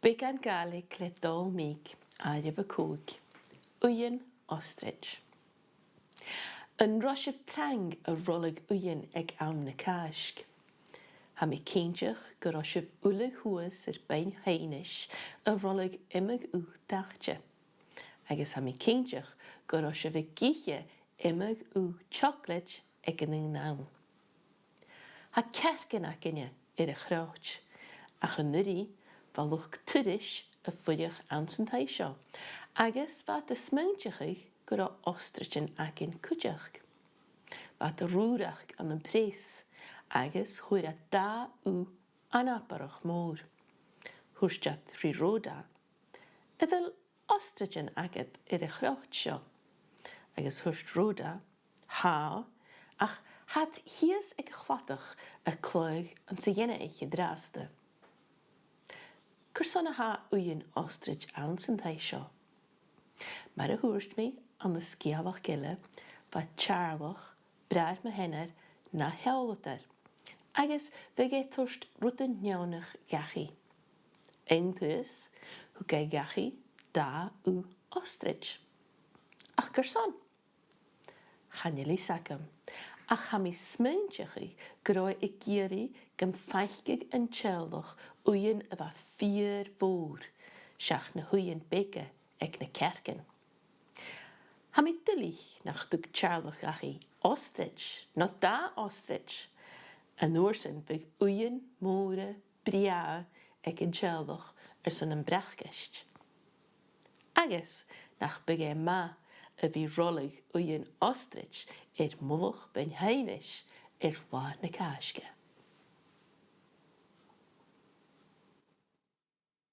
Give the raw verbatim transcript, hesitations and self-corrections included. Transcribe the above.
Beagan Gàidhlig le Dòmhnall Mìg, àireamh a còig. Uighean ostrich. An robh sibh trang a' roiligeadh uighean aig àm na Càisge? Tha mi cinnteach gun robh sibh uile shuas air Beinn Shaoghais a' roiligeadh iomadh ugh dathte, agus tha mi cinnteach gun robh sibh ag ithe iomadh ugh teòclaid aig an aon àm. Tha cearcan againne air a' chroit, ach an-uiridh bha luchd-turais a' fuireach anns an taigh seo, agus bha iad a' smaointeachadh gun robh ostrichean againn cuideachd. Bha iad a' rùrachd ann am preas, agus chuir iad dà ugh anabarrach mòr. Thuirt iad ri Rhoda, "A bheil ostrichean agad air a' chroit seo?" Agus thuirt Rhoda, "Tha, ach tha iad shìos aig a' chladach a' cluich anns a' ghainmhich an-dràsta." "Carson a tha uighean ostrich anns an taigh seo?" "Mar a thuirt mi ann an sgeulachd eile, bha Teàrlach, bràthair mo sheanar, na sheòladair, agus bhiodh e a' toirt rudan neònach dhachaigh. Aon turas, thug e dhachaigh dà ugh ostrich." "Ach carson?" "Chan eil fhios agam, ach tha mi a' smaointeachadh gun robh e ag iarraidh gum faiceadh an teaghlach uighean a bha fìor mhòr, seach na h-uighean beaga aig na cearcan. Tha mi duilich nach tug Teàrlach dhachaigh ostrich, no dà ostrich. An uair sin bhiodh uighean mòra brèagha aig an teaghlach airson am bracaist. Agus nach biodh e math a bhith a' roiligeadh uighean ostrich air mullach Beinn Shaoghais air Là na Càisge."